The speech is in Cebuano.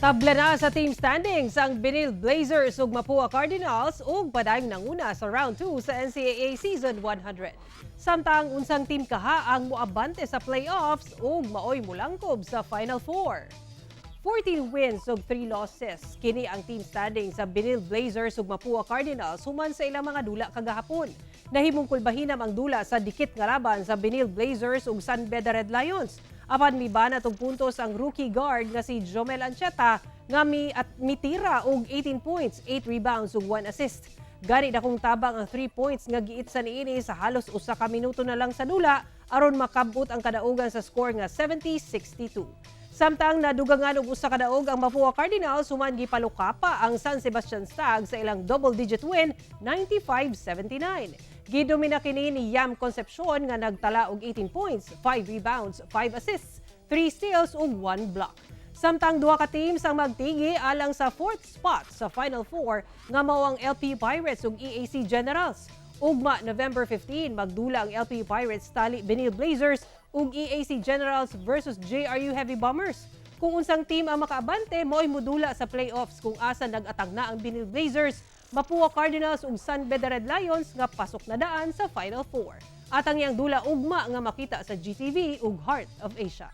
Tabla na sa team standings ang Benilde Blazers ug Mapua Cardinals ug padayong nanguna sa round 2 sa NCAA Season 100. Samtang unsang team kaha ang moabante sa playoffs ug maoy mulangkob sa Final Four? 14 wins ug 3 losses. Kini ang team standing sa Benilde Blazers ug Mapua Cardinals human sa ilang mga dula kagahapon. Nahimong kulbahinam ang dula sa dikit nga laban sa Benilde Blazers ug San Beda Red Lions. Apan mibanat og puntos ang rookie guard nga si Jomel Ancheta nga mi at mitira og 18 points, 8 rebounds ug 1 assist. Gani dakong tabang ang 3 points nga giitsa niini sa halos usa ka minuto na lang sa dula aron makabot ang kadaugan sa score nga 70-62. Samtang nadugangan og usa ka daog ang Mapua Cardinals human gipalukapa ang San Sebastian Stags sa ilang double-digit win, 95-79. Gidomina kini ni Yam Concepcion nga nagtala og 18 points, 5 rebounds, 5 assists, 3 steals ug 1 block. Samtang duha ka teams ang magtigi alang sa fourth spot sa Final Four nga mao ang LPU Pirates ug EAC Generals. Ugma, November 15, magdula ang LPU Pirates tali Benilde Blazers ug EAC Generals versus JRU Heavy Bombers. Kung unsang team ang makaabante, mo'y mudula sa playoffs kung asa nag-atang na ang Benilde Blazers, Mapua Cardinals ug San Beda Red Lions nga pasok na daan sa Final Four. At ang iyang dula ugma nga makita sa GTV ug Heart of Asia.